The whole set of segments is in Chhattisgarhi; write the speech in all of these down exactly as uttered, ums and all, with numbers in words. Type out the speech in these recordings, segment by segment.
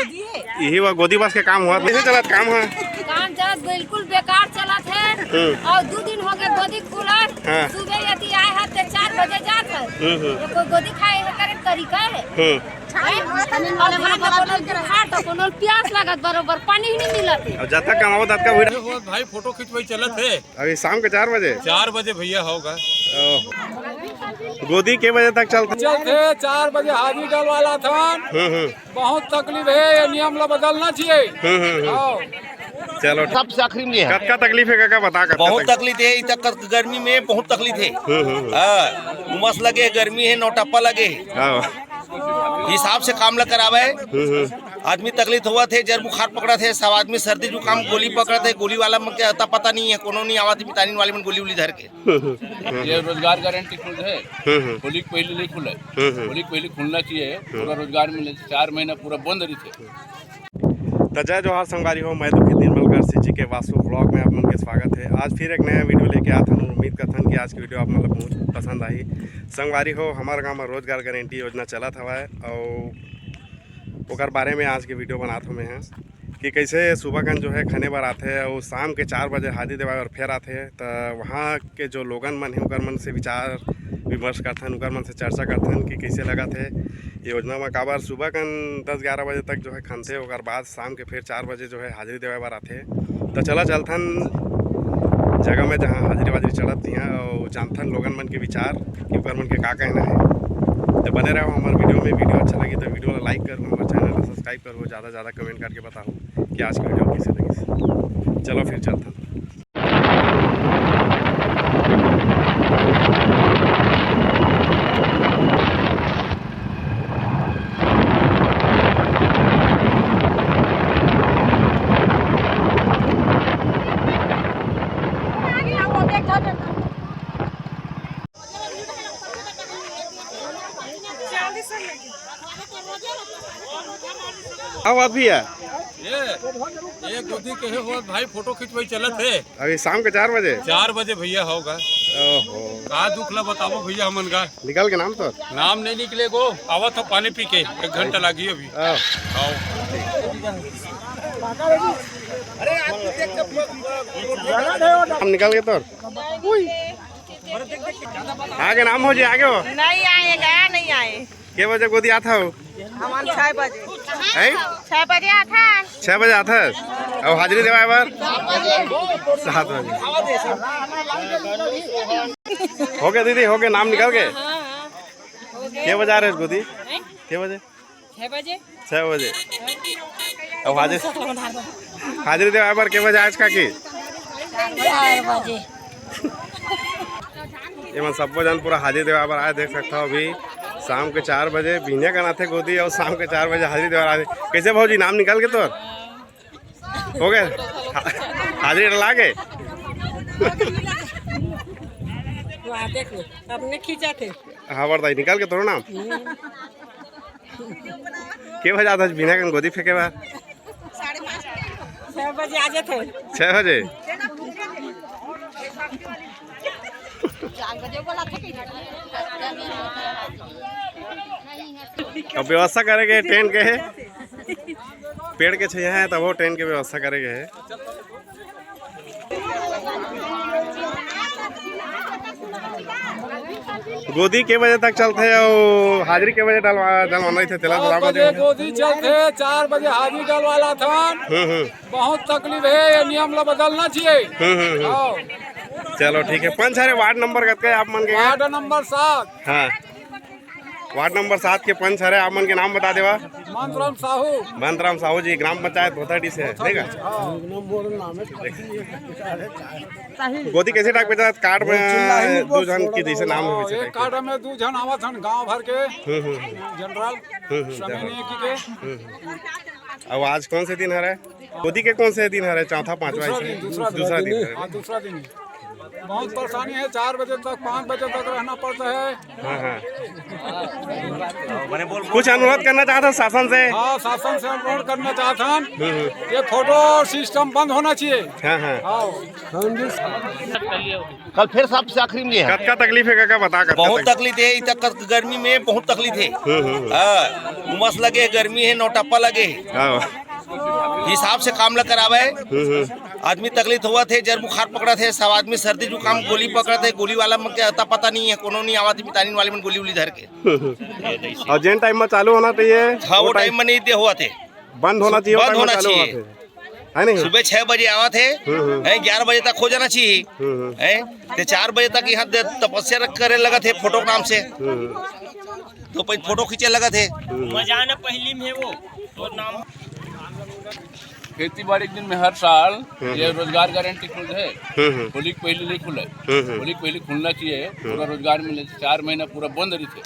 यही वा गोदी बस के काम होवत, कइसे चलत काम ह? काम चलत बिल्कुल बेकार चलत हे। हम्म। अउ दू दिन हो गे गोदी खुलत। हाँ। सुबह यदि आए हे त चार बजे जात हे। हम्म, हम्म। ये कोई गोदी खाए हे करे तरीका हे? हम्म। हैं? अउ धान तो कोनो बुखार तो कोनो प्यास लगत बरोबर पानी ही नहीं मिलत हे। अब जतका कमावत ततका उड़ा। अरे हो भाई, फोटो खिंचवाई चलत हे। अभी शाम के चार बजे? चार बजे भैया होगा। ओह। गोदी के बजे तक चलथे? चलथे, चार बजे हाजिरी डलवा लाथन। हम्म, हम्म। बहुत तकलीफ हे, ये नियम ला बदलना चाहिए। हम्म, हम्म, हम्म। हाँ। चलो, ठीक। सबसे आखिरी में हे। कतका तकलीफ हे काका, बता, कतका बहुत तकलीफ? तकलीफ हे, इतना गर्मी में बहुत तकलीफ हे। हम्म, हम्म, हम्म। हाँ, उमस लगे, गर्मी हे, नौटप्पा लगे। हाँ। हिसाब से काम ला करावे। हम्म, हम्म। आदमी तकलीफ होवत हे, जर बुखार पकड़त हे, सब आदमी सर्दी जुकाम गोली पकड़त हे, गोली वाला मन के अता पता नहीं हे, कोनो नहीं आवत मितानिन वाले मन गोली उली धर के। ये रोजगार गारंटी खुल हे। हम्म, हम्म। होली के पहले नहीं खुले। हम्म, हम्म। होली के पहले खुलना चाहिए, हम्म। पूरा रोजगार मिले, चार महीना पूरा बंद रहिथे। त जय जोहार संगवारी हो, मैं दुखी निर्मल गर्सी जी के वासु व्लॉग में आप मन के स्वागत हे। आज फिर एक नया वीडियो लेके आत हन। उम्मीद करथन कि आज की वीडियो आप मन ला बहुत पसंद आही। संगवारी हो, हमर गांव में रोजगार गारंटी योजना चलत हवय, अउ ओकर बारे में आज के वीडियो बनात हूँ मैं ह कि कइसे सुबह कन जो है खने बर आथे अउ शाम के चार बजे हाजिरी देवाए बर फेर आथे। त वहाँ के जो लोगन मन हे, ओकर मन से विचार विमर्श करथन, ओकर मन से चर्चा करथन कि कइसे लगत हे योजना म, काबर सुबह कन दस ग्यारह बजे तक जो है खनथे, ओकर बाद शाम के फेर चार बजे जो है हाजिरी देवाए बर आथे। त चला चलथन जगह में, जहाँ हाजिरी वाजिरी चढ़त तिहाँ, अउ जानथन लोगन मन के विचार कि ओकर मन के का कहना हे। त बने रहो हमर वीडियो में। वीडियो अच्छा लगी त वीडियो ला लाइक करो, हमर चैनल ला सब्सक्राइब करो, ज़्यादा से ज़्यादा कमेंट करके बताओ कि आज की वीडियो कइसे लगिस। चलो फिर चलथन। अब अभी है। ये, ये गोदी के हे होत भाई, फोटो खिंचवाई चलत हे। अभी शाम के चार बजे? चार बजे भैया होगा। ओहो। का दुख ला बताबो भैया हमन का। निकल के नाम तो? नाम नहीं निकले गो, आवत हो पानी पी के, एक घंटा लागी अभी। आओ। आओ। हम निकल के तो। आगे नाम हो जी, आगे हो। नहीं आए, गया नहीं आए। के बजे गोदी आत हव? हमन छह बजे। हैं? छह बजे आथन। छह बजे आथस? अउ हाजिरी देवाए बर? सात बजे। हो गया दीदी, हो गया, नाम निकल के? हाँ, हाँ। के बजे आ रहे गोदी? हैं? के बजे? छह बजे। छह बजे। अउ हाजिरी, हाजिरी देवाए बर के बजे आए काकी? चार बजे। एमन सब्बो झन पूरा हाजिरी देवाए बर आए, देख सकत हव अभी शाम के चार बजे बिहनिया कन आथे गोदी अउ शाम के चार बजे हाजिरी देवाए बर आथे। कइसे भौजी, नाम निकल के तोर? हो गए? हा-, हाजिरी डला के? वाह, देख लो, अपने खींचा थे। हाँ, बरदाई निकल के तोर नाम। हम्म। के बजे आथस बिहनिया कन गोदी फेंके बर? छह बजे आ जाते हैं। छह बजे? अब व्यवस्था करे के टेंट के हे, पेड़ के छैया हे, तब वो टेंट के व्यवस्था करे के हे। गोदी के बजे तक चलथे अउ हाजिरी के बजे डलवा-, डलवाना रहिथे, तेला सात बजे गोदी चलथे, चार बजे हाजिरी डलवा लाथन। हम्म, हम्म। बहुत तकलीफ हे, ये नियम ला बदलना चाहिए। हम्म, हम्म, हम्म। हाँ। चलो ठीक है, पंच हरे, वार्ड नंबर कतका हे आप मन के? वार्ड नंबर सात। हाँ। वार्ड नंबर सात के पंच हरे, आप मन के नाम बता देवा। मंतराम साहू। मंतराम साहू जी, ग्राम पंचायत भोथाडीह से, ठीक है? हाँ। गोदी कइसे टाइप के जात? कार्ड में दू झन के जइसे नाम हे, वइसे एक टाइप के। कार्ड में दू झन आवत हन, गांव भर के। हम्म, हम्म, हम्म। जनरल, हम्म, हम्म, समय जनरल। नहीं की के। हम्म, हम्म। अब आज कौन से दिन हरे? गोदी के कौन से दिन हरे? चौथा, पांचवा, दूसरा ऐसे? दिन, दूसरा दिन। दूसरा दिन हरे। हाँ, दूसरा दिन। बहुत परेशानी है, चार बजे तक, पाँच बजे तक रहना पड़ता है। हाँ, हाँ। कुछ अनुरोध करना चाहत हन शासन से? हाँ, शासन से अनुरोध करना चाहत हन, हम्म, हम्म। ये फोटो सिस्टम बंद होना चाहिए। हाँ, हाँ। हाँ। कल फिर सबसे आखिरी में है। कतका तकलीफ है काका, बता, कतका बहुत तकलीफ? तकलीफ है, इतना गर्मी में बहुत तकलीफ है। हम्म, हम्म, हम्म। हाँ, उमस लगे, गर्मी है, नौटप्पा लगे। हाँ। हिसाब से काम ल करावे। हम्म, हम्म। आदमी तकलीफ होवत हे, जर बुखार पकड़त हे, सब आदमी सर्दी जुकाम गोली पकड़त हे, गोली वाला मन के अता पता नहीं है, कोनो नहीं आवत, मितानिन वाले मन गोली उली धर के। हम्म, हम्म। अउ जेन टाइम में चालू होना चाहिए, हाँ, वो वो टाइम टाइम में नहीं दे होवत हे। बंद होना चाहिए, वो बंद टाइम में होना चालू चाहिए। होवत हे, है नहीं? सुबह छह बजे आवत हे, हम्म, हम्म। हैं, ग्यारह बजे तक हो जाना चाहिए, हम्म, हम्म। हैं, ते चार बजे तक यहाँ दे-, तपस्या रख करे लगत हे फोटो के नाम से। हम्म, हम्म। तो पहले फोटो खींचे लगत हे। हम्म। मजा आना पहली में है वो, तो नाम खेती बाड़ी के दिन में हर साल हम्म, ये हम्म। रोजगार गारंटी खुलथे। हम्म, हम्म। होली के पहले नहीं खुले। हम्म, हम्म। होली के पहले खुलना चाहिए, हम्म। पूरा रोजगार मिले। चार महीना पूरा बंद रहिथे।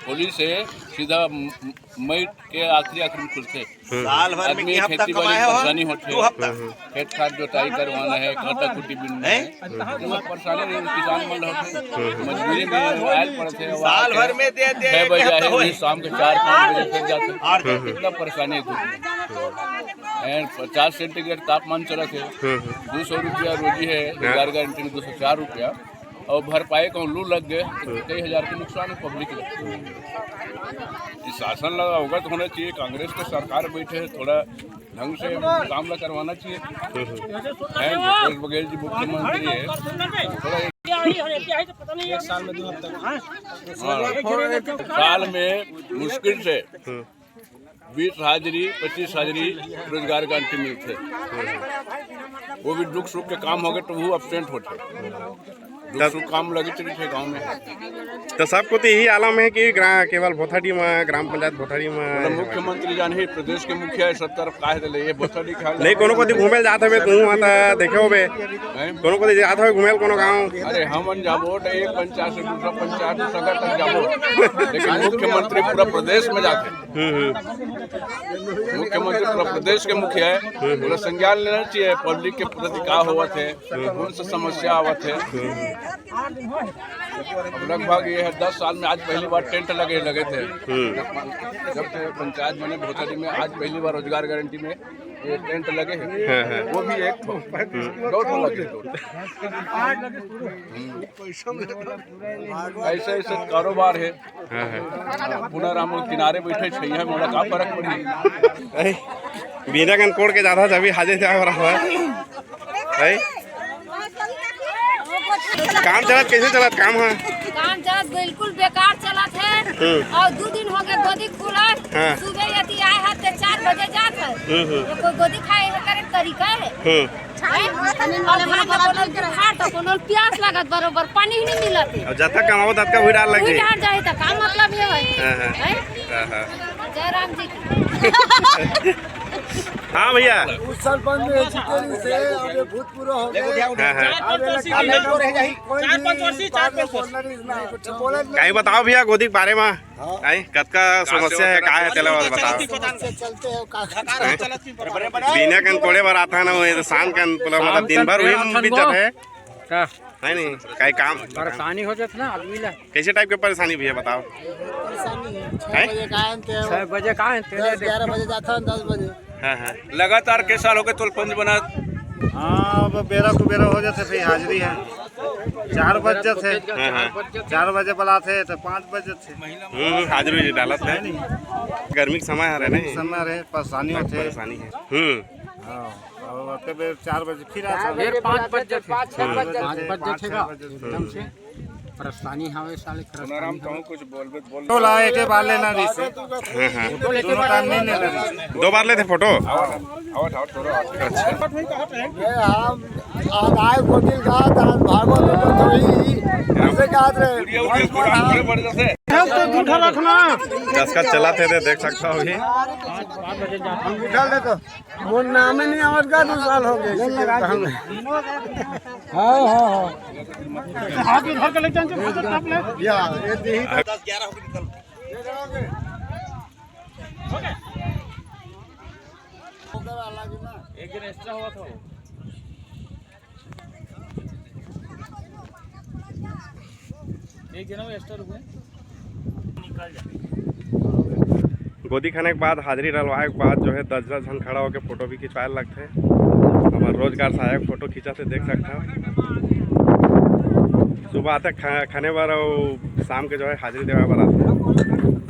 होली से सीधा म-, म-, मई के आखिरी, आखिरी में खुलथे। हम्म। साल भर में आदमी के हफ्ता खेती बाड़ी कमाए हो? परेशानी होथे। दो हफ्ता। हम्म, हम्म। खेत खार जोताई करवाना है, कांटा खूंटी बीनना है। हैं? इतना परेशानी रहे, किसान मन होथे। हम्म। मजबूरी में आयल पड़थे। साल भर में दे, दे, छह बजे आए, वही शाम के चार, पाँच बजे फिर जाथे। हम्म, हम्म। इतना परेशानी है धूप में। हैं, पचास सेंटीग्रेड तापमान चलत हे। हम्म, हम्म। दो सौ रुपया रोजी है, हाँ। रोजगार गारंटी में दो सौ चार रुपया, और भरपाई कहूँ लू लग गए, तो कई हजार के नुकसान है पब्लिक के। ये शासन लगा होगा तो होना चाहिए, कांग्रेस के सरकार बैठे है, थोड़ा ढंग से काम ला करवाना चाहिए। हम्म, हम्म। हैं, भूपेश बघेल जी मुख्यमंत्री है, थोड़ा एक साल में दो हफ्ता। हाँ। साल में मुश्किल से हम्म। बीस हाजिरी, पच्चीस हाजिरी रोजगार गारंटी मिलथे। वो भी दुख सुख के काम होगे तो वो एब्सेंट होथे। दुख सुख काम लगे चलिथे गाँव में। तो सब कोती यही आलम है कि ग्रा-, केवल भोथाडी में, ग्राम पंचायत भोथाडी में। मतलब मुख्यमंत्री जान ही प्रदेश के मुखिया है, सब तरफ काहे दे ले, ये भोथाडी के हाल नहीं, कोनो कोती घूमे ल जात हवे, तू वहाँ त देखे होबे। हैं? कोनो कोती जात हवे घूमे ल कोनो गाँव? अरे हमन जाबो तो एक पंचायत से दूसरा पंचायत, दूसरा तक जाबो, लेकिन मुख्यमंत्री पूरा प्रदेश में जाथे। हम्म, हम्म। मुख्यमंत्री पूरा प्रदेश के मुखिया है, हम्म, हम्म। पूरा संज्ञान लेना चाहिए पब्लिक के प्रति का होवत है, हम्म। कौन सा समस्या आवत है। हम्म। अब लगभग ये है दस साल में आज पहली बार टेंट लगे, लगे थे। हम्म। जब से पंचायत बने भोथाडी में आज पहली बार रोजगार गारंटी में ये टेंट लगे हैं। हाँ, हाँ। वो भी एक ठो, हम्म। दो ठो लगे, दो ठो। हम्म। ऐसे ऐसे कारोबार है। हाँ, हाँ। पुनः राम किनारे बैठे छैया में का फर्क पड़ी? अरे, बिना कन कोड़ के जात हस, अभी हाजे जाए वाला है। हैं? काम चलत, कैसे चलत काम है? काम चलत बिल्कुल बेकार चलत है। हम्म। और दो दिन हो गए गोदी खुलत। हाँ। सुबह यदि आए है तो चार बजे जात है। हम्म, हम्म। ये कोई गोदी खाए है करे तरीका है? हम्म। हैं? और धान तो कोनो बुखार तो कोनो प्यास लागत बरोबर पानी ही नहीं मिलत है। अब जतका कमाबो ततका हुई डार लग वही जाई। डार जाए तो का मतलब ये है? हाँ, हाँ। हैं? हाँ, हाँ। जय राम जी की। हाँ भैया। उस साल बंद हुए जितने दिन से, अब ये भूतपूर्व हो गए। हाँ, हाँ। अब ये लगा कोई भी बात में बोलना नहीं, कुछ बोले नहीं। काई बताओ भैया गोदी के बारे में। हाँ। काई कतका समस्या है, का है, तेला बताओ। समस्या चलते हैं, का हैं? बिना कन कोड़े बर आता है ना, वो ये तो शाम कन पूरा मतलब दिन भर वही बीत जाता है। का? है नहीं, काई काम? परेशानी हो जात ना आदमी ला। कैसे टाइप के परेशानी भैया बताओ? परेशानी है। हैं? छह बजे का आए थे, छह बजे का आए थे, दस, ग्यारह बजे जाता है, दस बजे। हाँ, हाँ। लगातार के साल हो गए तोल पंच बनत? हाँ, अब बेरा कुबेरा हो जाते, फिर हाजिरी है। चार बज जाते। हाँ, हाँ। चार बजे बुलाते तो पाँच बज जाते। हम्म, हाजिरी डालत है। गर्मी के समय आ रहे ना। समय रहे, परेशानी होते। परेशानी है। हम्म। हाँ, अब आते बेर चार बजे फिर आ फिर पाँच बज जाते। पाँच, छह बज जाते। पाँच बज जाते। पाँच, छह बजे। एकदम से परेशानी हवे साले, परेशानी हवे। कुछ बोलबे त बोल। टोला एके बार लेना रहिस। हाँ, हाँ। दोनों टाइम नहीं लेना रहिस। दो बार लेते फोटो? आवत, आवत, थोड़ा आवत। अच्छा। ये हम आज आए गोदी ल गा, त आज भागो तो कोई ऐसे कहा रे। उड़िया, उड़िया, थोड़ा आगे बढ़ जाते। हम तो झूठा रखना। दस का चला थे, देख सकता हो अभी। हम उठा ले तो। मोर नाम ही नहीं आवत का, दो साल हो गए। हाँ, हाँ, हाँ। हाथ उधर के ले जाएंगे, फोटो खींच ले। या, ये दे ही। दस ग्यारह हो गए, निकल। एक दिन एक्स्ट्रा हुआ था वो। एक जना में एक्स्ट्रा रुके। गोदी खाने के बाद, हाजिरी डलवाए के बाद जो है, दस दस झन खड़ा होकर फोटो भी खिंचवाए लगथे। हमर रोजगार सहायक फोटो खींचथे, देख सकथव। सुबह आथे खा, खाने बर, अउ शाम के जो है, हाजिरी देवाए बर आथे।